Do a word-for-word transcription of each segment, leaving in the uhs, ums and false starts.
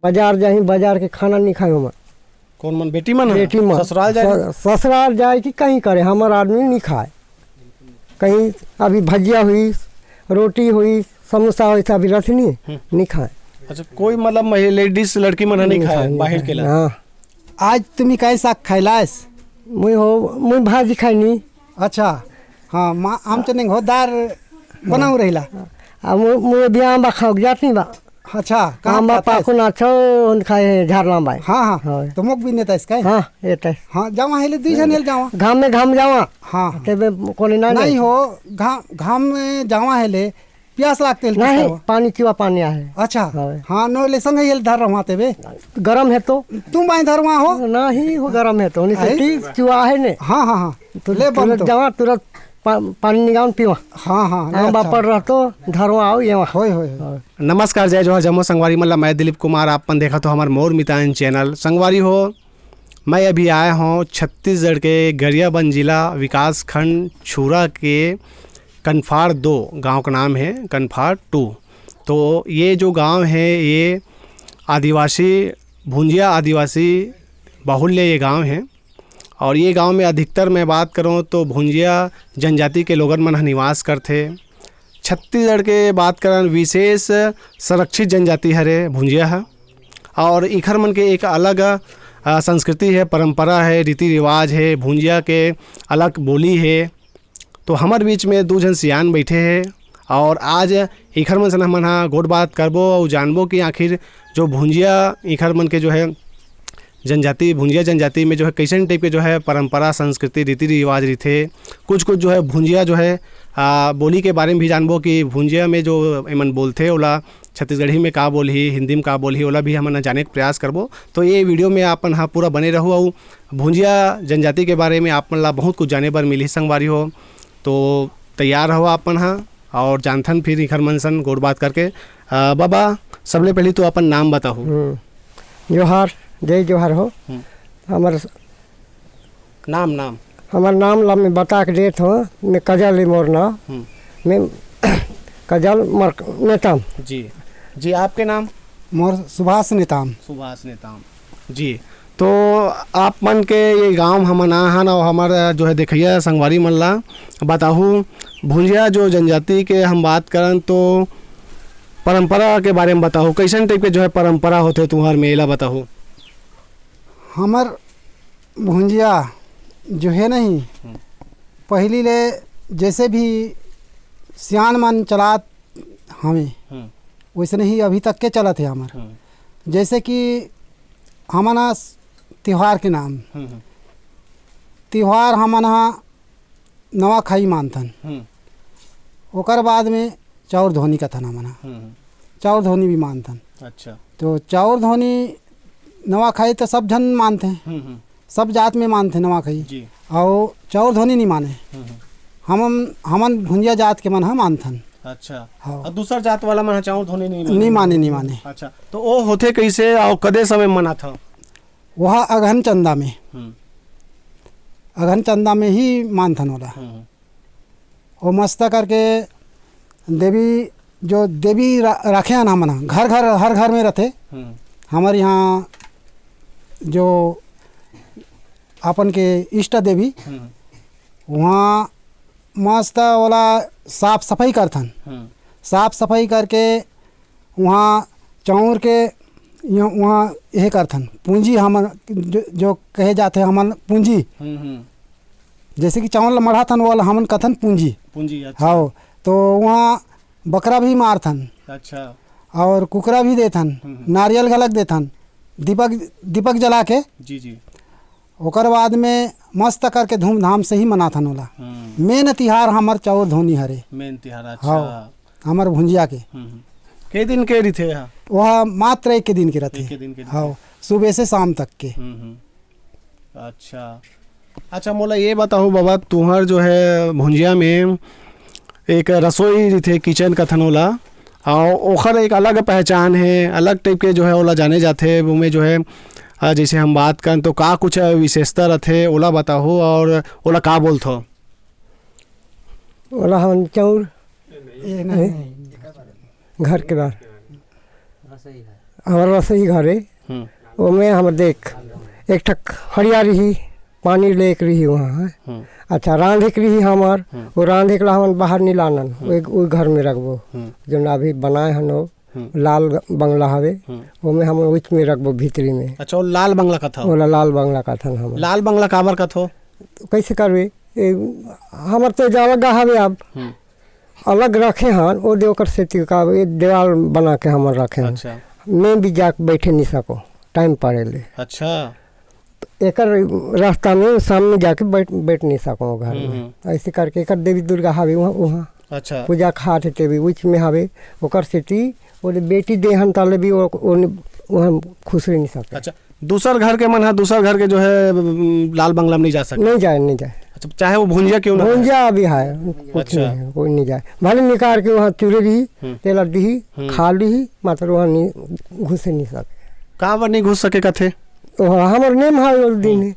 बाजार जाही, बाजार के खाना नहीं खाए हमर। कौन मन? बेटी मन ह? बेटी मन। ससुराल जाए? स-, ससुराल जाए कि कहीं करे, हमर आदमी नहीं खाए। कहीं अभी भजिया हुई, रोटी हुई, समोसा हुई, अभी रखनी, हम्म। नहीं खाए। अच्छा, कोई मतलब महि-, लेडीज, लड़की मन ह नहीं नहीं खाए, खाए, नहीं बाहर खाए। के ला? हाँ। आज तुम्ही काय साग खायलास? मुई हो, मुई भाजी खाइनी। अच्छा, हाँ, मा-, आम चने हो दार बनाऊ रहिला। आ, मुई, मुई अभी आंबा खाओ जात नहीं बा। अच्छा, कहाँ आंबा पाता है? पाको ना छो, उन खाए झारना बाई। हाँ, हाँ। हाँ। तो मुख भी नेता इसका है? हाँ, ये तय। हाँ, जावा हेले, दुई जन हेले जावा। घाम में घाम जावा। हाँ, हाँ। ते में कोने ना नहीं जाए। हो, घाम, घाम में जावा हेले, प्यास लागते हेले नहीं, किसका हो? पानी चुआ पानी आहे। अच्छा। हाँ। हाँ, नो ले संग हेले धर रहा तेबे। गरम है तो? तुम बाई धरवा हो? नहीं हो, गरम है तो। नहीं से आई? ती चुआ है ने। हाँ, हाँ, हाँ। तो ले बन तुरंत तो। जावा, तुरंत पा-, पानी निगान पीवा। हाँ, हाँ, ले हाँ, अच्छा। बापड़ रह तो धरवा आओ ये वहाँ। होय, होय, होय। हाँ। नमस्कार, जय जोहार, जम्मो संगवारी मन ला मैं दिलीप कुमार, आप मन देखत हो हमर मोर मितान चैनल। संगवारी हो, मैं अभी आया हूँ छत्तीसगढ़ के गरियाबंद जिला विकास खंड छुरा के कनफाड़ दो गांव का नाम है, कनफाड़ टू। तो ये जो गांव है, ये आदिवासी, भुंजिया आदिवासी बाहुल्य ये गांव है। और ये गांव में अधिकतर मैं बात करूँ तो भुंजिया जनजाति के लोगन मन ह निवास करथे। छत्तीसगढ़ के बात करन, विशेष संरक्षित जनजाति हरे भुंजिया ह। और इखर मन के एक अलग, अ, संस्कृति है, परंपरा है, रीति रिवाज है, भुंजिया के अलग बोली है। तो हमर बीच में दू झन सियान बैठे हैं और आज इखर मन से हमन हा गोठ बात करबो और जानबो कि आखिर जो भुंजिया इखर मन के जो है जनजाति, भुंजिया जनजाति में जो है कैसन टाइप के जो है परंपरा, संस्कृति, रीति रिवाज रहिथे। कुछ कुछ जो है भुंजिया जो है, आ, बोली के बारे में भी जानबो कि भुंजिया में जो एमन बोलथे ओला छत्तीसगढ़ी में का बोलही, हिंदी में का बोलही, ओला भी हमन जाने के प्रयास करबो। तो ये वीडियो में आपन हा पूरा बने रहू अउ भुंजिया जनजाति के बारे में आप मन ला बहुत कुछ जाने बर मिलही संगवारी हो। तो तैयार रहो आप मन हा और जानथन फिर इखर मन सन गोठ बात करके। अ, बाबा, सबले पहली तो अपन नाम बताहू। हम्म। जोहार, जय जोहार हो। हम्म। हमर नाम, नाम। हमर नाम ला मैं बता के देत हूँ, मैं कजल है मोर नाम। हम्म। मैं कजल मर-, नेताम। जी, जी, आपके नाम? मोर सुभाष नेताम। सुभाष नेताम। जी, तो आप मन के ये गांव हमन आ हन और हमर जो है देखइया संगवारी मन ला बताहू, भुंजिया जो जनजाति के हम बात करन तो परंपरा के बारे में बताहू, कैसन टाइप के जो है परंपरा होथे तुहर में, एला बताहू। हमर भुंजिया जो है नहीं, हम्म। पहली ले जैसे भी सियान मन चलात हवे, हम्म। वैसे नहीं अभी तक के चलत है हमर। हम्म। जैसे कि हमन ह त्योहार के नाम, हम्म, हम्म। त्योहार हमन ह नवाखाई मानथन। हम्म। ओकर बाद में चाउर धोनी कथन हमन ह। हम्म, हम्म। चाउर धोनी भी मानथन। अच्छा। तो चाउर धोनी नवाखाई तो सब झन मानथे, हम्म, हम्म। सब जात में मानथे नवाखाई। जी। अउ चाउर धोनी नहीं माने। हम्म, हम्म। हमन, हमन भुंजिया जात के मन ह मानथन। अच्छा। हाँ। और दूसर जात वाला मन ह चाउर धोनी नहीं माने? नहीं माने, नहीं माने। अच्छा, तो ओ होथे कैसे और कदे समय मनाथा? वह अगहन चंदा में, हम्म। अगहन चंदा में ही मानथन ओला। हम्म। वो मस्त करके देवी, जो देवी रा-, राखे हन हमन ह, घर घर, हर घर में रथे। हम्म। हमर यहाँ जो अपन के इष्ट देवी, हम्म। वहाँ मस्त ओला साफ सफाई करथन। हम्म। साफ सफाई करके वहाँ चाउर के, यहाँ, वहाँ यह करथन, पूंजी हमन जो, जो कहे जाथे हमन पूंजी। हम्म, हम्म। जैसे कि चाउर ला मढ़ाथन, वो ला हमन कथन पूंजी। पूंजी, अच्छा। हाँ, तो वहाँ बकरा भी मारथन। अच्छा। और कुकरा भी देथन, हम्म, हम्म। नारियल घलक देथन, दीपक, दीपक जला के। जी, जी। ओकर बाद में मस्त करके धूमधाम से ही मनाथन ओला। हम्म। मेन तिहार हमर चाउर धोनी हरे। मेन तिहार, अच्छा। हाँ, हमर भुंजिया के। हम्म, हम्म। के दिन के रिथे हा? वह मात्र एक के दिन के रथे। एक के दिन के रिथे। हाँ, सुबह से शाम तक के। हम्म, हम्म। अच्छा। अच्छा, मोला ये बताओ बाबा, तुहर जो है भुंजिया में एक रसोई रिथे, किचन कथन ओला, और ओखर एक अलग पहचान है, अलग टाइप के जो है ओला जाने जाथे। ओमे जो है, अ, जैसे हम बात करन तो का कुछ विशेषता रथे, ओला बताओ और ओला का बोलथो? ओला हमन चाउर, ए, नहीं, नहीं। घर के बाहर। हमर रसोई घर हे, हम्म। ओमे हम देख, एक ठक हड़िया रही, पानी लेके रही वहाँ, है। हम्म। अच्छा, रांधे के रही हमर, हम्म। वो रांधे के ला हमन बाहर नहीं लानन, हम्म। वो एक, वो घर में रखबो, हम्म। जो ना अभी बनाए हन वो, हम्म। लाल ग-, बंगला हवे, हम्म। ओमे हमन उच में रखबो भीतरी में। अच्छा, वो लाल बंगला कथा हो? ओला लाल बंगला कथन हमन। लाल बंगला काबर कथो? कैसे करबे? ए, हमर तो जगह हवे अब। हम्म। अलग रखे हन, वो दे ओकर सेती का, ये दीवाल बना के हमन रखे हन। अच्छा। मैं भी जाके बैठे नहीं सको, टाइम पड़े ले। अच्छा। एकर रास्ता में सामने जाके बैठ, बैठ नहीं सको घर हम्म, में। हम्म। ऐसे करके एकर देवी दुर्गा हवे वहाँ, वहाँ। अच्छा। पूजा खाट हे तेवी उच में हवे, ओकर सेती वो बेटी देहन ताले भी वो, वो, वहाँ खुसरे नहीं सके। अच्छा, दूसर घर के मन हा, दूसर घर के जो है, उम, लाल बंगला में नहीं जा सकते? नहीं जाए, नहीं जाए। अच्छा, चाहे वो भुंजिया क्यों ना हो? भुंजिया अभी है, कुछ अच्छा। नहीं है, कोई नहीं जाए। भले निकाल के वहाँ चुरे रही, हम्म। तेला दिही, हम्म। खा ली, मतलब वहाँ नहीं, घुसे नहीं सके। काबर नहीं घुस सके कथे? वो हमर नेम है उस दिन। हम्म।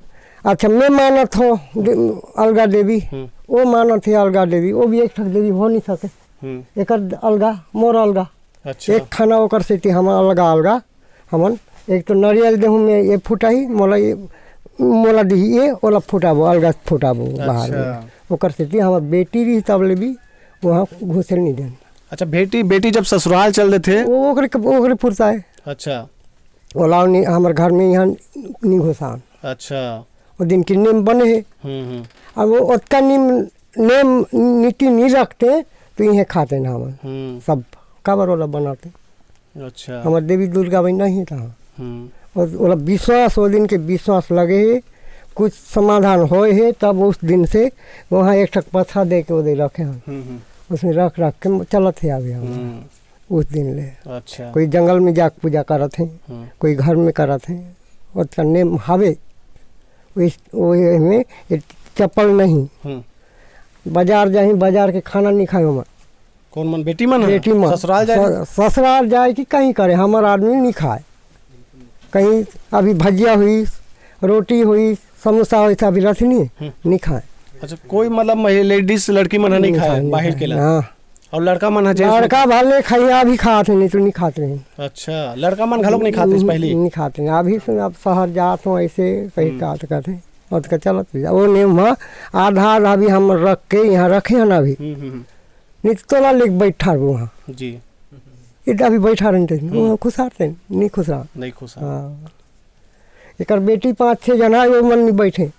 अच्छा, मैं मानत हो दे-, अलगा देवी, हम्म। वो मानत है अलगा देवी, वो भी एक ठक देवी हो नहीं सके। हम्म। एकर अलगा, मोर अलगा। अच्छा। एक खाना ओकर सेती हम अलगा अलगा, हमन एक तो नरियल देहूँ में ये फुटाही, मोला ये, मोला दिही ये, ओला फुटाबो, अलगा फुटाबो बाहर में। अच्छा। ओकर सेती हमर बेटी रही तब ले भी वहाँ घुसे नहीं देन। अच्छा, बेटी, बेटी जब ससुराल चल देथे? वो ओकरे, ओकरे पुरता है। अच्छा। ओला नहीं, हमर घर में यहाँ नहीं घुसान। अच्छा। वो दिन के नेम बने हे। हम्म, हम्म। अब वो ओतका नेम, नेम नीति नहीं रखते, तो इहे खाते ना हमन। हम्म। सब काबर ओला बनाते। अच्छा। हमर देवी दुर्गा भाई नहीं था। हम्म। और ओला विश्वास, वो दिन के विश्वास लगे हे, कुछ समाधान होए हे, तब उस दिन से वहाँ एक ठक पत्थर दे के ओदे रखे हन। हम्म, हम्म। उसमें रख, रख के चलत हे अभी हम। हम्म। उस दिन ले। अच्छा। कोई जंगल में जाके पूजा करत हे, हम्म। कोई घर में करत हे, ओतका नेम हवे। वो इस-, वो में ये चप्पल नहीं। हम्म। बाजार जाही, बाजार के खाना नहीं खाए ओमा। कौन मन? बेटी मन ह? बेटी मन। ससुराल जाए? स-, ससुराल जाए कि कहीं करे, हमर आदमी नहीं खाए। कहीं अभी भजिया हुई, रोटी हुई, समोसा हुई, अभी रखनी, हम्म। नहीं खाए। अच्छा, कोई मतलब महि-, लेडीज, लड़की मन ह नहीं नहीं खाए, खाए, नहीं बाहर खाए। के ला? हाँ। और लड़का मन ह जैसे लड़का भले खैया भी खात हे, नहीं तो नहीं खात रहे। अच्छा, लड़का मन घलोक नहीं खाते इस पहली? नहीं खाते हैं। अभी से अब शहर जात हो ऐसे कहीं हम्म। काट करते। और तो चलत रही। वो नेम ह आधा आधा भी हम रख के यहाँ रखे हैं ना अभी। हम्म, हम्म, हम्म। नहीं तो तोला लेके बैठा रहो वहाँ। जी। ये तो अभी बैठा रहते हैं। हम्म। वो खुश रहते हैं, नहीं खुश रहा। नहीं खुश रहा। हाँ। एकर बेटी पाँच छः जना है, वो मन नहीं बैठे।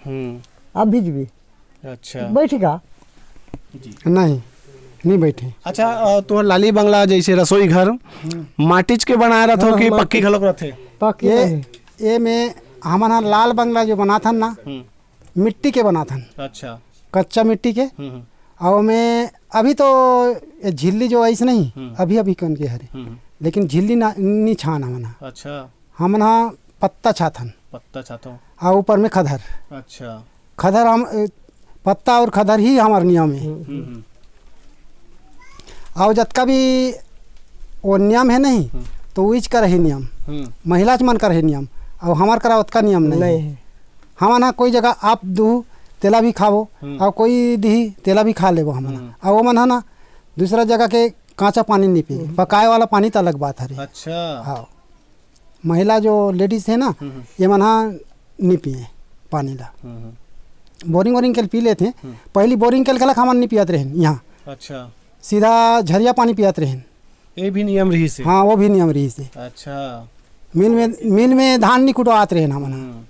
हम्म। आप भी जीबी। अच्छा। बैठी का? जी। नहीं, नहीं बैठे। अच्छा, अ, तुहर लाली बंगला जैसे रसोई घर, हम्म। माटिच के बनाए रहत हो हाँ, कि माटी। पक्की घलोक रहथे? पक्की ये, नहीं। ये में हमन ह लाल बंगला जो बनाथन ना, हम्म। मिट्टी के बनाथन। अच्छा। कच्चा मिट्टी के। हम्म, हम्म। और में अभी तो ये झिल्ली जो आइस नहीं, हम्म। अभी, अभी कन के हरे। हम्म, हम्म। लेकिन झिल्ली ना, नी छान हमन ह। अच्छा। हमन ह पत्ता छाथन। पत्ता छाथो। आ ऊपर में खदर। अच्छा। खदर हम, ए, पत्ता और खदर ही हमार नियम है। हम्म, हम्म। और जतका भी वो नियम है नहीं, हम्म। तो उइच कर ही नियम। हम्म। महिला मन कर ही नियम। और हमार करा ओतका नियम नहीं नहीं है। है। हमन ह कोई जगह आप दू, तेला भी खाबो, हम्म। और कोई दिही, तेला भी खा लेबो हमन ह। हम्म। और वो मन ह ना, दूसरा जगह के कांचा पानी नहीं पिए, हम्म। पकाए वाला पानी तो अलग बात हरे। अच्छा। हाँ। महिला जो लेडीज है ना, हम्म, हम्म। ये मन ह नहीं पिए पानी ला। हम्म, हम्म। बोरिंग वोरिंग के पी लेते हैं। हम्म। पहली बोरिंग के लगा हमन नहीं पियत रहेन यहाँ। अच्छा। सीधा झरिया पानी पियत रहेन। ये भी नियम रही से? हाँ, वो भी नियम रही से। अच्छा। मिल में, मिल में धान नहीं कुटवात रहेन हमन ह। हम्म।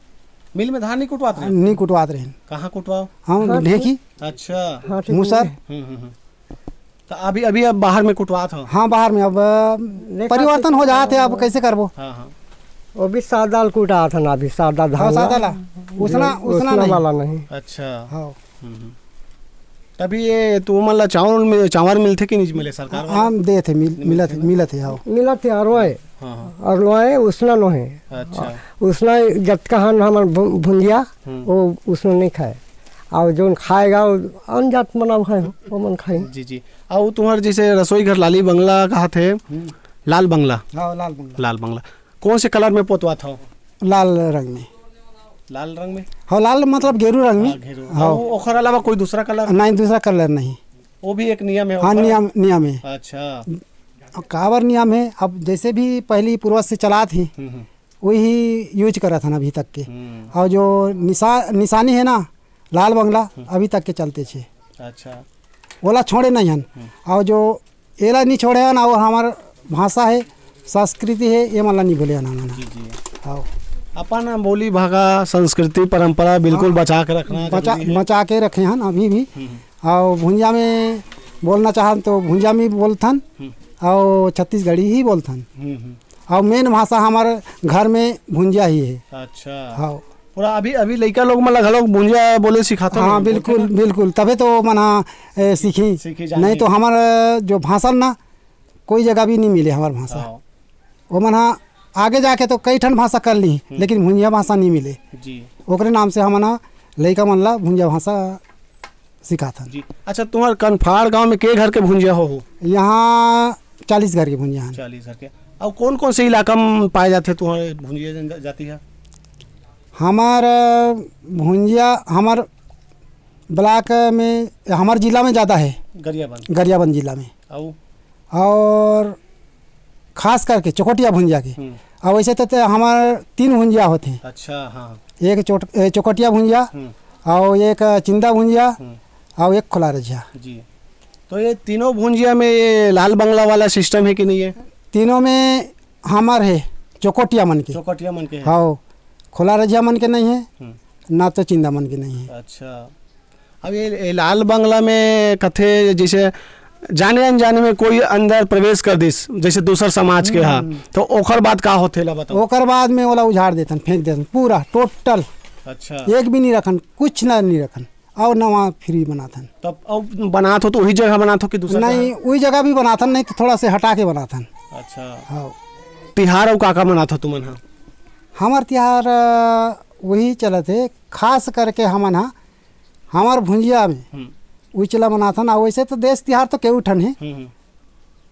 मिल में धान नहीं कुटवात रहेन? नहीं कुटवात रहेन। कहाँ कुटवाओ? हम हाँ, ढेकी। अच्छा। हाँ, ठीक है। मुसर। हम्म, हम्म, हम्म। तो अभी, अभी अब बाहर में कुटवात हो? हाँ, बाहर में अब, नहीं, परिवर्तन हो जात है, अब कैसे करबो? हाँ, हाँ। वो भी सादा ल कुटात है ना, अभी सादा धान हाँ, ला। सादा ला। उसना, जो उसना उसना नहीं। वाला नहीं। अच्छा। हाँ। हम्म, हम्म। तभी ये तुमन ला चावल में, चावल मिलथे कि नहीं मिले सरकार वाला? हाँ, देत हे, मिल-, नहीं मिलत मिलथे हे, ना? मिलत हे, हाँ। मिलत हे, अरवाए। हाँ, हाँ। अरवाए, उसना नो है। अच्छा। उसना जतका हन हमन भु-, भुंजिया, हम्म। वो उसना नहीं खाए। और जोन खाएगा, वो अनजात मन अब है, वो मन खाए। जी, जी। और तुम्हार जैसे रसोई घर लाली बंगला कहा थे, हम्म। लाल बंगला? हाँ, लाल बंगला। लाल बंगला। कौन से कलर में पोतवात हो? लाल रंग में। लाल रंग में? हाँ, लाल मतलब गेरू रंग में। हाँ, गेरू। हाँ। और ओखर अलावा कोई दूसरा कलर? नहीं, दूसरा कलर नहीं। वो भी एक नियम है हाँ, ओकर? नियम, नियम है। अच्छा। काबर नियम हे, अब जैसे भी पहली पूर्वज से चलात हे, हम्म, हम्म। वही use करत हन अभी तक के। हम्म। और जो निशा-, निशानी हे ना, लाल बंगला, हम्म। अभी तक के चलते छे। अच्छा। ओला छोड़े नहीं हन। हम्म। और जो एला नहीं छोड़े हन, और हमर भाषा हे, संस्कृति हे, ये मन ला नहीं भूले हन हमन। जी, जी। हाँ। अपन बोली, भाखा, संस्कृति, परंपरा बिल्कुल हाँ। बचा के रखना बचा, जरूरी हे। बचा के रखे हन अभी भी। हम्म, हम्म। और भुंजिया में बोलना चाहन तो भुंजिया में बोलथन, हम्म। और छत्तीसगढ़ी ही बोलथन। हम्म, हम्म। और main भाषा हमर घर में भुंजिया ही हे। अच्छा। हाँ। पूरा अभी, अभी लइका लोग मन ला घलोक भुंजिया बोले सिखाथन, हाँ, बोलथे बिल्कुल, ना? बिल्कुल। तभे तो मन हा, ए, सीखी। सीखी जानी। नहीं तो हमर जो भाषा ना, कोई जगह भी नहीं मिले हमर भाषा। हाँ। वो मन हा आगे जाके तो कई ठन भाषा कर ली, हम्म। लेकिन भुंजिया भाषा नहीं मिले। जी। ओकरे नाम से हमन हा लइका मन ला भुंजिया भाषा सिखाथन। जी। अच्छा, तुम्हार कनफाड़ गांव में के घर के भुंजिया हो, हो? यहाँ चालीस घर के भुंजिया हन। चालीस घर के। और कौन कौन से इलाका में पाए जाते तुम्हारे भुंजिया जनजाति है? हमार भुंजिया, हमार block में, हमार जिला में ज़्यादा है। गरियाबंद। गरियाबंद जिला में। और? और खास करके चकोटिया भुंजिया के। हम्म। और वैसे तो, तो हमार तीन भुंजिया होते हैं। अच्छा, हाँ। एक चोट-, ए, चकोटिया भुंजिया, हम्म। और एक चिंदा भुंजिया, हम्म। और एक खोला रजिया। जी। तो ये तीनों भुंजिया में ये लाल बंगला वाला system है कि नहीं है? तीनों में हमार है, चकोटिया मन के। चकोटिया मन के है। हाँ, खोला रजिया मन के नहीं है, हम्म। ना तो चिंदा मन के नहीं है। अच्छा। अब ये, ये लाल बंगला में कथे, जैसे जाने अनजाने में कोई अंदर प्रवेश कर दिस, जैसे दूसर समाज के हा, हम्म। तो ओकर बाद का होथे ला बताओ? ओकर बाद में ओला उजाड़ देथन, फेंक देथन पूरा total। अच्छा। एक भी नहीं रखन, कुछ ना नहीं रखन, और नवा फिर बनाथन। तब अब बनात हो तो वही जगह बनात हो कि दूसरा नहीं, जगह? वही जगह भी बनाथन, नहीं तो थोड़ा से हटा के बनाथन। अच्छा। हाँ। तिहार अउ का का मनात हो तुमन हा? हमार तिहार, अ, वही चलत हे, खास करके हमन हा हमार भुंजिया में हम्म। उइचला मनाथन। आ वैसे तो देश तिहार तो केहू ठन हे। हम्म, हम्म।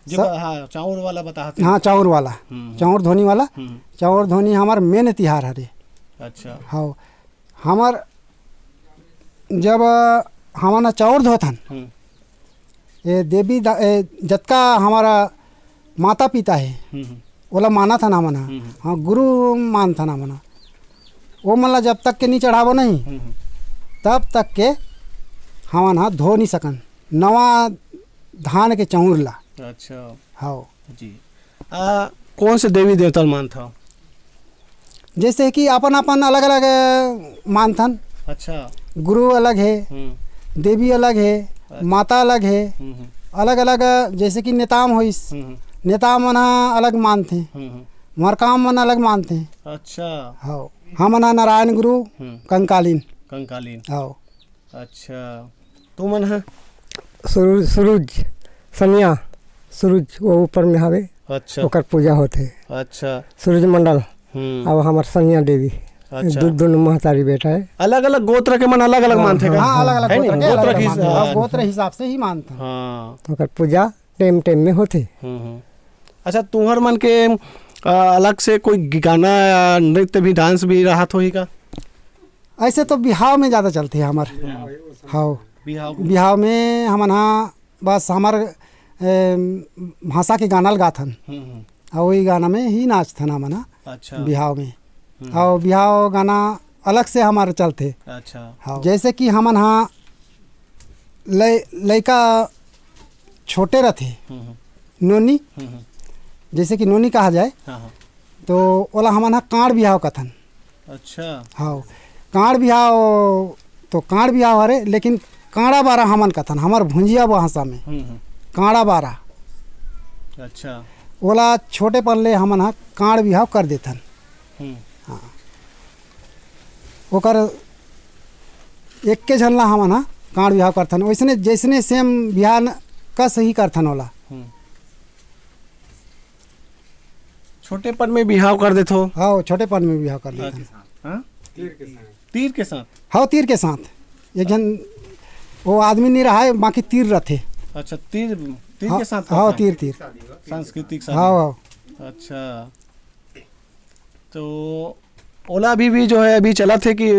जो सब ब-, हाँ, चाउर वाला बताहत हे। हाँ, चाउर वाला। हम्म, हम्म। चाउर धोनी वाला। हम्म। चाउर धोनी हमार main तिहार हरे। अच्छा। हाँ, हमार जब हमन चाउर धोथन, हम्म। ये देवी दा-, ए, जतका हमारा माता पिता हे, हम्म, हम्म। ओला मानथन हमन हा। हम्म, हम्म। हाँ, गुरु मानथन हमन हा। वो मन ला जब तक के नहीं चढ़ाबो नहीं, हम्म, हम्म। तब तक के हमन हा धो नहीं सकन नवा धान के चाउर ला। अच्छा। हाँ। जी। आ, कौन से देवी देवता ल मानथव? जैसे कि अपन अपन अलग-अलग मानथन। अच्छा। गुरु अलग हे, हम्म। देवी अलग हे, अच्छा। माता अलग हे, हम्म, हम्म। अलग-अलग, जैसे कि नेताम होइस, हम्म, हम्म। नेताम मन ह अलग मानथे, हम्म, हम्म। मरकाम मन अलग मानथे। अच्छा। हव, हमन ह नारायण गुरु, हम्म। कंकालीन। कंकालीन। हव। अच्छा, तुमन ह? सूरज, सूरज, सनिया, सूरज वो ऊपर में हवे, अच्छा। ओकर पूजा होथे। अच्छा। सूरज मंडल, हम्म। अब हमर सनिया देवी, अच्छा। दू, दोनों महतारी बेटा है। अलग-अलग गोत्र के मन अलग-अलग हाँ, मानथे हाँ, का? हाँ, अलग-अलग है गोत्र नहीं? के गोत्र अलग-अलग की मानथे। हाँ, हाँ। गोत्र हिसाब से ही मानथे। हाँ। ओकर पूजा time time में होथे। हम्म, हम्म। अच्छा, तुहर मन के, अ, अलग से कोई गाना या नृत्य भी, dance भी रहत होही का? ऐसे तो बिहाव में ज़्यादा चलथे हमर। हम्म। हव। बिहाव। बिहाव में हमन हा बस हमर, ए, भाषा के गाना ल गाथन। हम्म, हम्म। अउ वही गाना में ही नाचथन हमन हा अच्छा। बिहाव में। हम्म। अउ बिहाव गाना अलग से हमर चलथे। अच्छा। हव। जैसे कि हमन हा लइ-, लइका छोटे रथे, हम्म, हम्म। नोनी, हम्म, हम्म। जैसे कि नोनी कहा जाए, हाँ, हाँ। तो ओला हमन हा कांड़ बिहाव कथन। अच्छा। हाँ, कांड़ बिहाव तो कांड़ बिहाव हरे, लेकिन कांड़ा बारा हमन कथन, हमर भुंजिया भाषा में। हम्म, हम्म। कांड़ा बारा। अच्छा। ओला छोटेपन ले हमन हा कांड़ बिहाव कर देथन। हम्म। हाँ। ओकर एक्के झन ला हमन हा कांड़ बिहाव करथन, ओइसने जइसने same बिहाव न-, कस ही करथन ओला। हम्म। छोटेपन में बिहाव कर देथो? हाँ, छोटेपन में बिहाव कर देथन। हाँ? तीर के साथ। हाँ, तीर के साथ। एक झन वो आदमी नहीं रहा है, बाकी तीर रथे। अच्छा, तीर, तीर हाँ, के साथ हाँ, करथो? तीर, तीर। सांस्कृतिक शादी। हाँ, हाँ। अच्छा। तो ओला अभी भी जो है, अभी चलत हे कि, अ,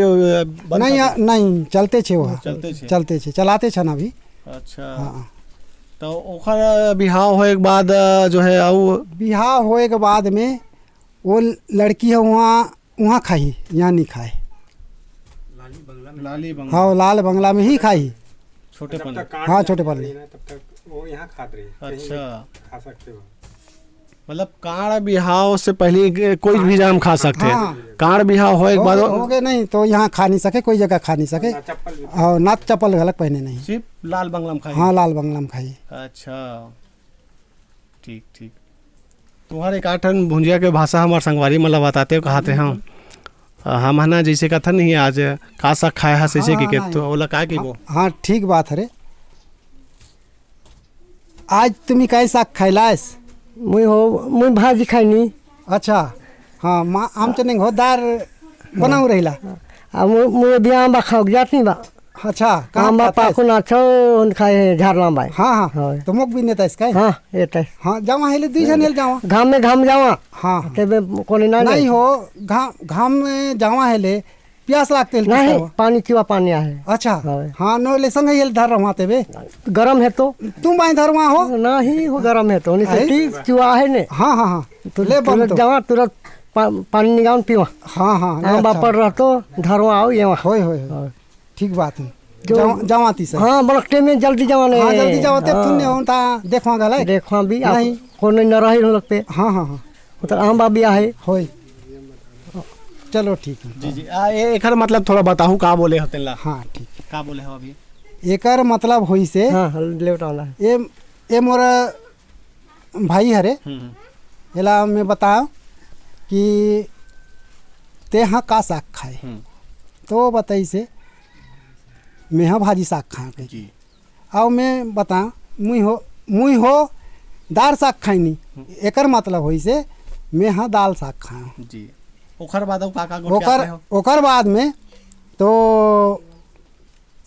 बंद नहीं, कर आ, दिया? नहीं, चलते छे वो। चलते छे। चलते छे, चलाते छन अभी। अच्छा। हाँ। तो ओखर बिहाव होए के बाद, अ, जो है, अउ बिहाव होए के बाद में वो लड़की ह उहाँ, उहाँ खाही, यहाँ नहीं खाए। लाली बंगला में। हाँ, लाल बंगला में ही खाही। छोटे जब पन। तक कांड हाँ, नहीं छोटे पन। रही ना, तब तक वो यहाँ खात रही, कहीं अच्छा। भी खा सकते हो। मतलब, कांड़ बिहाव से पहले के कोई भी जाम खा सकते हैं। हाँ। कांड़ बिहाव होए के हो बाद गए, हो गए नहीं तो यहाँ खा नहीं सके, कोई जगह खा नहीं सके। ना चप्पल भी। और ना चप्पल घलक पहने नहीं। सिर्फ लाल बंगला में खाई। हाँ, लाल बंगला में खाई। अच्छा, ठीक, ठीक। तुम्हारे एक आठ ठन भुंजिया के भाषा हमार संगवारी मन ला बताते हो, कहाते हम। अ, हम है ना, जैसे कथन नहीं आज का साग खाए हस, ऐसे हाँ, के, के, हाँ, तो ओला का कहिबो? हाँ, ठीक बात हरे। आज तुम्ही काय साग खायलास? मुई हो, मुई भाजी खायनी। अच्छा, हाँ, मा-, आमचं नहीं हो, दार बनाऊ रहिला। आ, मुई, मुई अभी आंबा खाओ जात नहीं बा। अच्छा, कहाँ आंबा खात हस? पाको नाचो, उन खाए झारना बाय। हाँ, हाँ, हाँ। तो मोक भी नेता इसका है? हाँ, ये तय। हाँ, जावा हेले, दुई जन हेले जावा। घाम में घाम जावा। हाँ, हाँ। तेबे कोनी ना नहीं जाए। हो, घाम, घाम में जावा हेले, प्यास लागते हेले नहीं, किसका हुआ? पानी चुआ पानी आहे। अच्छा, हाँ। हाँ, नो ले संग हेले धर रहा तेबे। गरम है तो? तुम बाई धरवा हो? नहीं हो, गरम है तो, नहीं से आई? ती चुआ है ने। हाँ, हाँ, हाँ। तो ले बम तुरंत तो। जावा, तुरंत पा-, पानी निगान पीवा। हाँ, हाँ, हाँ, अच्छा। बापर रहतो, धरवा आओ, ये वहाँ। होय, होय, होय। हाँ। ठीक बात है। जो जावा, जावा ती सर। हाँ, बलकटे में जल्दी जावा ने। हाँ, जल्दी जावा, ते हाँ। पुण्य होता, देखवा गले। देखवा भी, आप नहीं। कोनो न रही हो लोग पे। हाँ, हाँ, हाँ। मतलब आम बाबी आहे। होय। चलो, ठीक है। जी, जी। आ, ए-, एकर मतलब थोड़ा बताहू, का बोले हो तेला? हाँ, ठीक। का बोले हो अभी? एकर मतलब होई से, हाँ, हाँ, ले बताओ ना। ए, ए मोर भाई हरे, हम्म, हम्म। एला मैं बताओ कि ते हा का साग खाए? हम्म। तो बताई से, मैं हा भाजी साग खाए कहिके। जी। अउ मैं बता, मुई हो, मुई हो दार साग खाइनी। हम्म। एकर मतलब होई से, मैं हा दाल साग खाए। जी। ओकर बाद अउ का का गोठियाते ओकर, हो? ओकर बाद में तो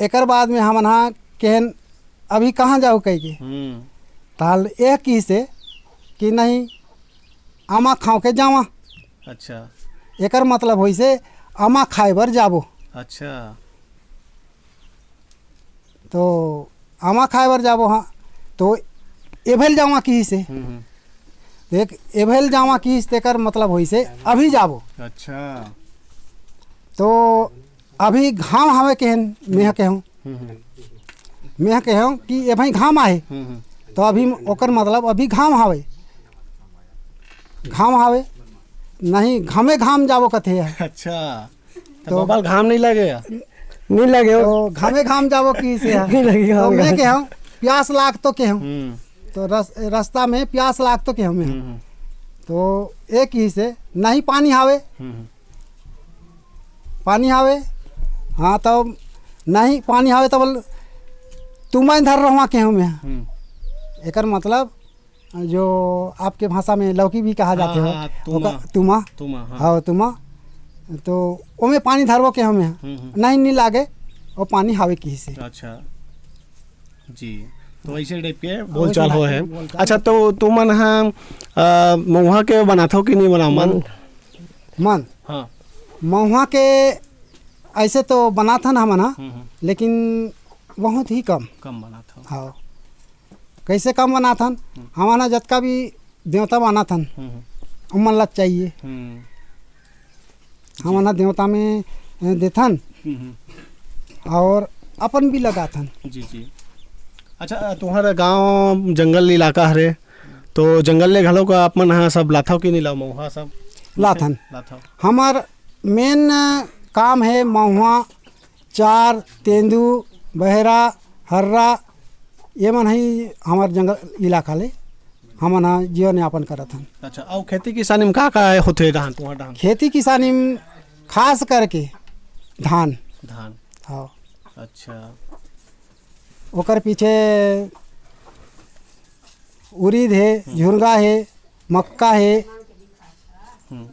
एकर बाद में हमन हा केहेन, "अभी कहाँ जाहू?" कहिके। हम्म। ताल एह किहिसे कि नहीं, आमा खाओ के जावा। अच्छा। एकर मतलब होइसे, आमा खाए बर जाबो। अच्छा। तो आमा खाए बर जाबो, हाँ। तो एभेल जावा किहिसे। हम्म, हम्म। देख, एभेल जावा किहिस, तेकर मतलब होइसे, अभी जाबो। अच्छा। तो अभी घाम हावे केहेन, मेंह केहूँ। हम्म, हम्म। मेंह केहूँ कि ए भाई घाम आहे। हम्म, हम्म। तो अभी ओकर मतलब अभी घाम हावे। घाम हावे। नहीं, घामे घाम जाबो कथे है। अच्छा। तो तो बाबा घाम नहीं लगे? नहीं लगे हो। तो घामे घाम जाबो किहिसे है। नहीं लगे तो घाम, मैं घाम। केहूँ, प्यास लाग तो केहूँ। हम्म। तो रस-, रास्ता में प्यास लाग तो केहूँ मैं। हम्म, हम्म। तो एक ही से, नहीं पानी हावे। हम्म, हम्म। पानी हावे। हाँ, तब नहीं पानी हावे, तब तुमा धर रहा केहूँ मैं। हम्म। एकर मतलब जो आपके भाषा में लौकी भी कहा हाँ, जाते हो, हाँ, तुमा। ओकर, तुमा। तुमा, हाँ। हाँ, तुमा। तो ओमे पानी धरबो केहूँ मैं। हम्म, हम्म। नहीं, नहीं लागे, वो पानी हावे किहिसे। अच्छा। जी, तो ऐसे टाइप के वैसे बोलचाल हो टाइप है। के बोलचाल। अच्छा, तो तुमन ह, अ, महुआ के बनाथो कि नहीं बनाओ मन? मन। मन? हाँ। महुआ के ऐसे तो बनाथन हमन ह, हम्म, हम्म। लेकिन बहुत ही कम। कम बनाथो। हाँ। कैसे कम बनाथन? हम्म। हमन ह जतका भी देवता बनाथन, हम्म, हम्म। उमन ला चाहिए। हम्म। जी। हमन ह देवता में, अ, देथन हम्म, हम्म। और अपन भी लगाथन। जी, जी। अच्छा, तुम्हारा गांव जंगल इलाका हरे, तो जंगल ले घलो का आप मन ह सब लाथव कि नहीं लाओ महुआ सब? लाथन। लाथव। हमर main काम है महुआ, चार, तेंदू, बहेरा, हर्रा, ये मन ही हमर जंगल इलाका ले हमन ह जीवन यापन करत हन। अच्छा, अउ खेती किसानी में का का होथे डहान, तुंहर डहान? खेती किसानी में खास करके धान। धान। हाँ। अच्छा। ओकर पीछे उरीद हे, हम्म। झुरगा हे, मक्का हे, हम्म।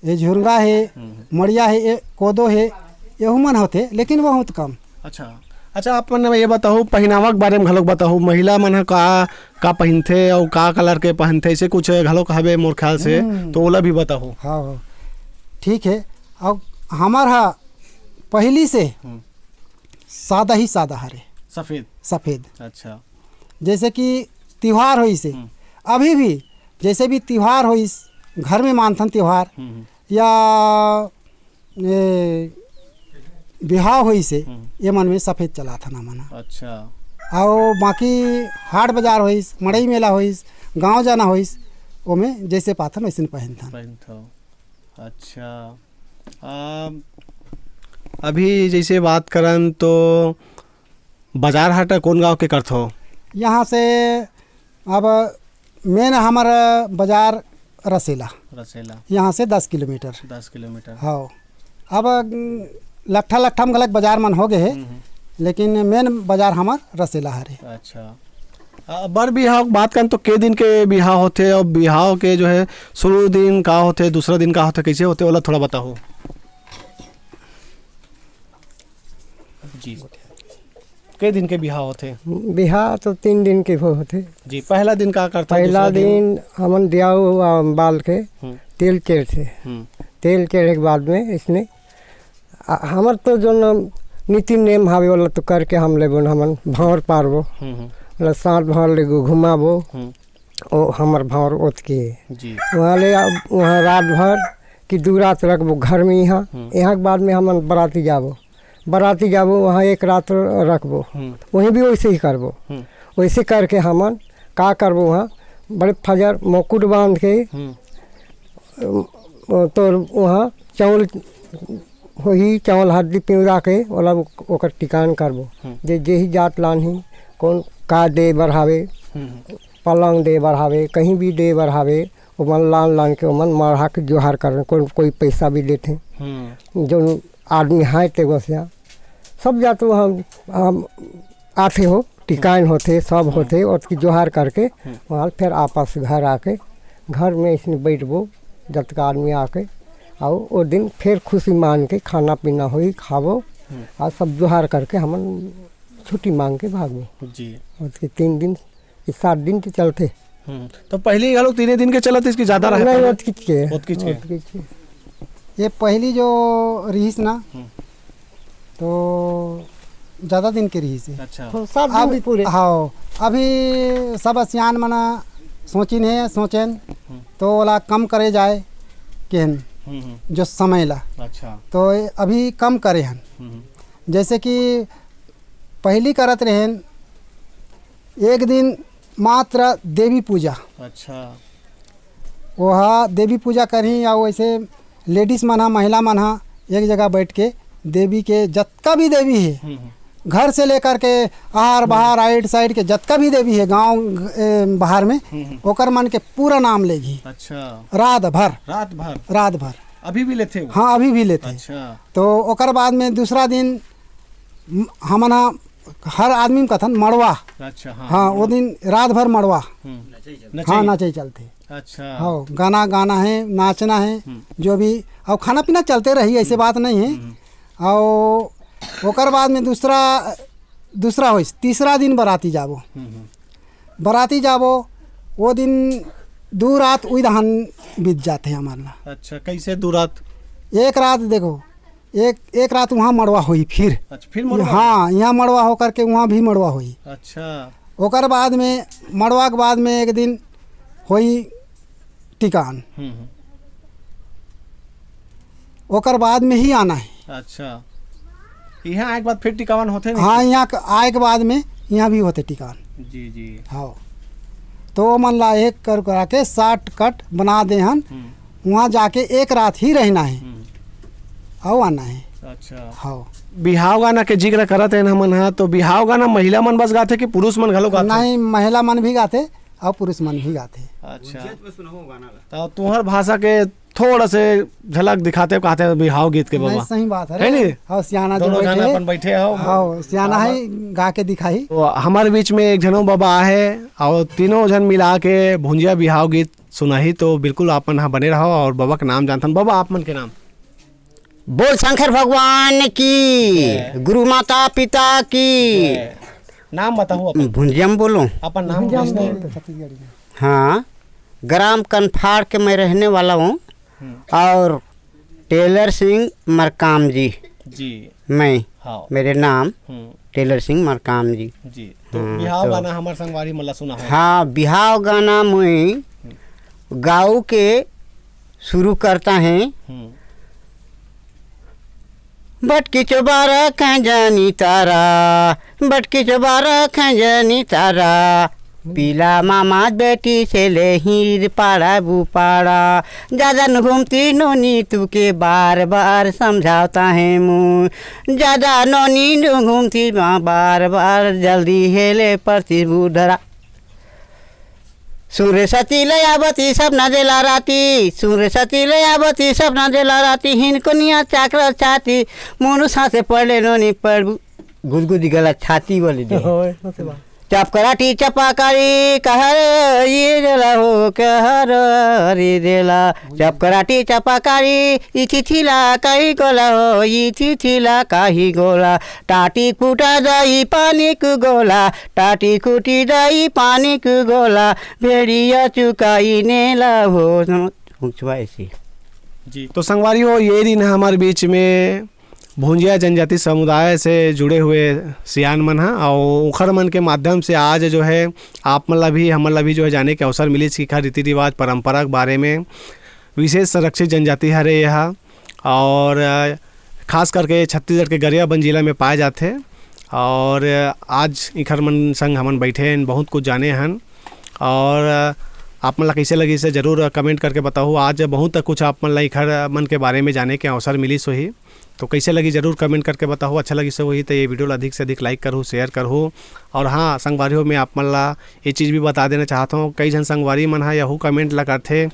ये झुरगा हे, हम्म। मड़िया हे, ये कोदो हे, ये हुमन होथे, लेकिन बहुत कम। अच्छा, अच्छा, आप मन ये बताओ, पहनावा के बारे में घलोक बताओ, महिला मन ह का, का पहिनथे अउ का colour के पहिनथे, ऐसे कुछ घलोक हवे मोर ख्याल से, हम्म। तो ओला भी बताओ। हाँ, हाँ, ठीक है। अब हमार हा पहली से हम्म। सादा ही सादा हरे। सफेद? सफेद। अच्छा। जैसे कि तिहार होइस हे, हम्म। अभी भी जैसे भी तिहार होइस, घर में मानथन तिहार, हम्म, हम्म। या ए, बिहाव होइस हे, हम्म। ये मन में सफेद चलाथन हमन ह। अच्छा। अउ बाकी हाट बाजार होइस, मड़ई मेला होइस, गांव जाना होइस, ओमे जैसे पाथन वैसे पहनथन। पहनथव। अच्छा। आ, अभी जैसे बात करन तो बाजार हाट कोन गांव के करथव? यहाँ से अब मेन हमर बाजार रसेला, रसेला। यहाँ से दस किलोमीटर। दस किलोमीटर। हाँ। अब, उम, लट्ठा लट्ठा में घलक बाजार मन हो गए हे, हम्म, हम्म। लेकिन मेन बाजार हमर रसेला हरे। अच्छा। आ, बर बिहाव के बात करन तो के दिन के बिहाव होथे, अउ बिहाव के जो है शुरू दिन का होथे, दूसरा दिन का होथे, कैसे होथे, ओला थोड़ा बताओ। जी। के दिन के बिहाव होथे? बिहाव तो तीन दिन के हो होथे। जी, पहला दिन का करथव? पहला दूसरा दिन? दिन हमन दियाऊ, आ, बाल के हम्म। तेल चढ़थे। हम्म। तेल चढ़े के बाद में इसने, आ, हमर तो जो न नीति नियम हावे, ओला तो करके हम लेबो न, हमन भांवर पारबो। हम्म, हम्म। ओला सात भांवर ले घुमाबो। हम्म। ओ हमर भांवर ओतके। जी। वहाँ ले आ, वहाँ रात भर कि दू रात रखबो घर में यहाँ। हम्म। यहाँ के बाद में हमन बराती जाबो। बराती जाबो, वहाँ एक रात रखबो। हम्म। वहीं भी वैसे ही करबो। हम्म। वैसे करके हमन का करबो, वहाँ बड़े फजर मुकुट बांध के, हम्म। अम, तो वहाँ चावल होही, चावल हरदी पिंवरा के ओला ओकर टिकान करबो। हम्म। जे, जे ही जात लानही, कौन का दे बढ़ावे, हम्म। पलंग दे बढ़ावे, कहीं भी दे बढ़ावे, ओमन लान लान के ओमन मढ़ा के जोहार करन, कोई, कोई पैसा भी देथे। हम्म। जौन आदमी हाय ते गोसिया, सब जात वहाँ, हम, आथे हो, टिकाइन होथे, सब हम्म। होथे, ओतकी जोहार करके हम्म। वहाँ फिर आपस घर आके, घर में इसने बैठबो, जतका आदमी आके, अउ ओ दिन फिर खुशी मान के खाना पीना होई, खाबो, हम्म। अउ सब जोहार करके हमन छुट्टी मांग के भागबो। जी। ओतकी तीन दिन, ये सात दिन के चलथे। हम्म, तो पहली घलो तीने दिन के चलत, इसकी ज्यादा रहे नहीं, पहले? ओतकिच के। ओतकिच के। ओतकिच के। ये पहली जो रिहिस ना, हम्म। तो ज्यादा दिन के रिहिस हे। अच्छा। हाँ, सात दिन अब, पूरे। हाँ, अभी सब सियान मना सोचिन हे, सोचेन, हम्म। तो ओला कम करे जाए केहन, हम्म, हम्म। जो समय ला। अच्छा। तो अभी कम करे हन। हम्म। जैसे कि पहली करत रहेन, एक दिन मात्र देवी पूजा। अच्छा। ओहा देवी पूजा करही, या वैसे लेडीज मन हा, महिला मन हा एक जगह बैठ के देवी के जतका भी देवी हे, हम्म, हम्म। घर से लेकर के आहार, हम्म। बाहर, राइट साइड के जतका भी देवी हे गांव, ए, बाहर में, हम्म, हम्म। ओकर मन के पूरा नाम लेगी। अच्छा। रात भर। रात भर? रात भर। अभी भी लेथे वो? हाँ, अभी भी लेथे। अच्छा। तो ओकर बाद में दूसरा दिन म-, हमन हा हर आदमी में कथन मड़वा। अच्छा, हाँ, हाँ, मड़वा। वो दिन रात भर मड़वा। हम्म। हाँ, नचई। नचई चलथे। अच्छा। हाँ, गाना गाना हे, नाचना हे, हम्म। जो भी, अउ खाना पीना चलते रही, ऐसे हम्म। बात नहीं हे। हम्म। अउ ओकर बाद में दूसरा, दूसरा होइस, तीसरा दिन बराती जाबो। हम्म, हम्म। बराती जाबो, वो दिन दू रात उही दहान बीत जाथे हमर ला। अच्छा, कैसे दू रात? एक रात देखो, एक, एक रात वहाँ मड़वा होई फिर। अच्छा, फिर मड़वा? हाँ, यहाँ मड़वा हो करके वहाँ भी मड़वा होई। अच्छा। ओकर बाद में, मड़वा के बाद में एक दिन होई टिकान। हम्म, हम्म। ओकर बाद में ही आना हे। अच्छा। यहाँ आए के बाद फिर टिकावन होथे नहीं? हाँ, यहाँ क-, आए के बाद में यहाँ भी होथे टिकान। जी, जी। हाँ। तो ओमन ला एक कर करा के shortcut बना दे हन। हम्म। वहाँ जाके एक रात ही रहना हे। हम्म। अउ आना हे। अच्छा। हाँ। बिहाव गाना के जिक्र करत हन हमन हा, तो बिहाव गाना महिला मन बस गाथे कि पुरुष मन घलो गाथे? नहीं, महिला मन भी गाथे अउ पुरुष मन भी गाथे। अच्छा। तो तुंहर भाषा के थोड़ा से झलक दिखाते, कहते हैं बिहाव गीत के नहीं, बाबा। सही बात है। है नी? हाँ, सियाना जो दोनों बैठे झन हैं। अपन बैठे हो। हाँ, सियाना हाँ, है, गा के दिखाई। तो हमारे बीच में एक झनो बाबा आहे और तीनों झन मिला के भुंजिया बिहाव गीत सुनाही, तो बिल्कुल आप मन हा बने रहो और बाबा के नाम जानथन। बाबा, आप मन के नाम? बोल शंकर भगवान की, जय। गुरु माता पिता की। जय। नाम बताओ अपन। भुंजिया में बोलो। अपन नाम भुंजिया में कैसे? बोलो, छत्तीसगढ़ी में। हाँ, ग्राम कनफाड़ के मैं रहने वाला हूँ। हम्म। और टेलर सिंह मरकाम जी। जी। मैं, हाँ। मेरे नाम हम्म। टेलर सिंह मरकाम जी। जी, तो हाँ, बिहाव तो गाना हमर संगवारी मन ला सुना हो। हाँ, बिहाव गाना मैं गाँव के शुरू करता है। हम्म। बटकी चोबारा खंजनी तारा, बटकी चोबारा खंजनी तारा, पीला मामा बेटी से ले हीर पाड़ा बुपाड़ा। ज्यादा न घूमती नोनी तुके बार बार समझाता है मुँह, ज्यादा नोनी न घूमती माँ बार बार, जल्दी हेले परती बुधरा। सुन रे सती ले आवती सपना देला राती, सुन रे सती ले आवती सपना देला राती, हिनको निया चाकर छाती, मोनू सासे पड़ले नोनी पड़बू, गुदगुदी गला छाती वाली दे। ओए, नसे बा। चपकराटी चपाकारी कहर ये देला हो, कहर ये देला। चपकराटी चपाकारी, ई थिथिला काई गोला हो, ई थिथिला काई गोला। टाटी कुटा दई पानी कु गोला, टाटी कुटी दई पानी कु गोला, भेड़िया चुकाई नेला हो। हुचवा ऐसी। जी, तो संगवारी हो, ये दिन है हमारे बीच में भुंजिया जनजाति समुदाय से जुड़े हुए सियान मन ह, और उखर मन के माध्यम से आज जो है आप मन ला भी, हमन ला भी जो है जाने के अवसर मिलिस कि एखर रीति रिवाज, परंपरा के बारे में। विशेष संरक्षित जनजाति हरे यह, और, अ, खास करके छत्तीसगढ़ के गरियाबंद जिला में पाए जाथे। और, अ, आज इखर मन संग हमन बैठे हन, बहुत कुछ जाने हन। और, अ, आप मन ला कैसे लगिस, जरूर कमेंट करके बताहू। आज बहुत कुछ आप मन ला इखर मन के बारे में जाने के अवसर मिलिस होही, तो कैसे लगिस, जरूर कमेंट करके बताहू। अच्छा लगिस होही तो ये वीडियो ला अधिक से अधिक लाइक करहू, शेयर करहू। और हाँ संगवारी हो, मैं आप मन ला ये चीज़ भी बता देना चाहत हूँ, कई झन संगवारी मन ह यहू कमेंट ला करथे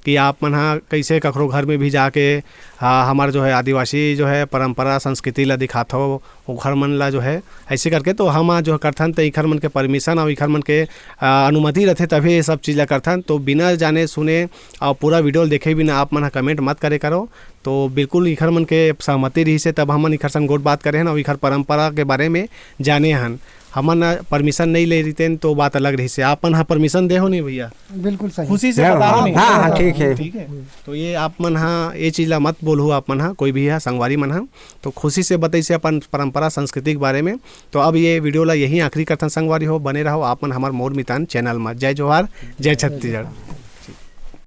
कि आप मन ह कैसे कखरो घर में भी जाके, हाँ, हमार जो है आदिवासी जो है परंपरा संस्कृति ला दिखाथो, ओखर मन ला जो है ऐसे करके। तो हम जो करथन तो इखर मन के परमिशन और इखर मन के, आ, अनुमति रथे, तभी ये सब चीज़ ला करथन। तो बिना जाने सुने और पूरा वीडियो देखे बिना आप मन ह कमेंट मत करे करो। तो बिल्कुल इखर मन के सहमति रहिस हे, तब हमन इखर संग गोठ बात करे हन और इखर परंपरा के बारे में जाने हन। हमन परमिशन नहीं ले रहितेन तो बात अलग रहिस हे। आप मन ह परमिशन दे हो नहीं भैया? बिल्कुल सही। खुशी से हाँ, बता हो हाँ, नहीं। हाँ, हाँ, ठीक है। ठीक है, तो ये आप मन ह ये चीज़ ला मत बोलहू, आप मन ह, कोई भी ह, संगवारी मन ह, तो खुशी से बताइस हे अपन परंपरा संस्कृति के बारे में। तो अब ये वीडियो ला यहीं आखिरी करथन संगवारी हो, बने रहो आप मन हमर मोर मितान चैनल में। जय जोहार, जय छत्तीसगढ़।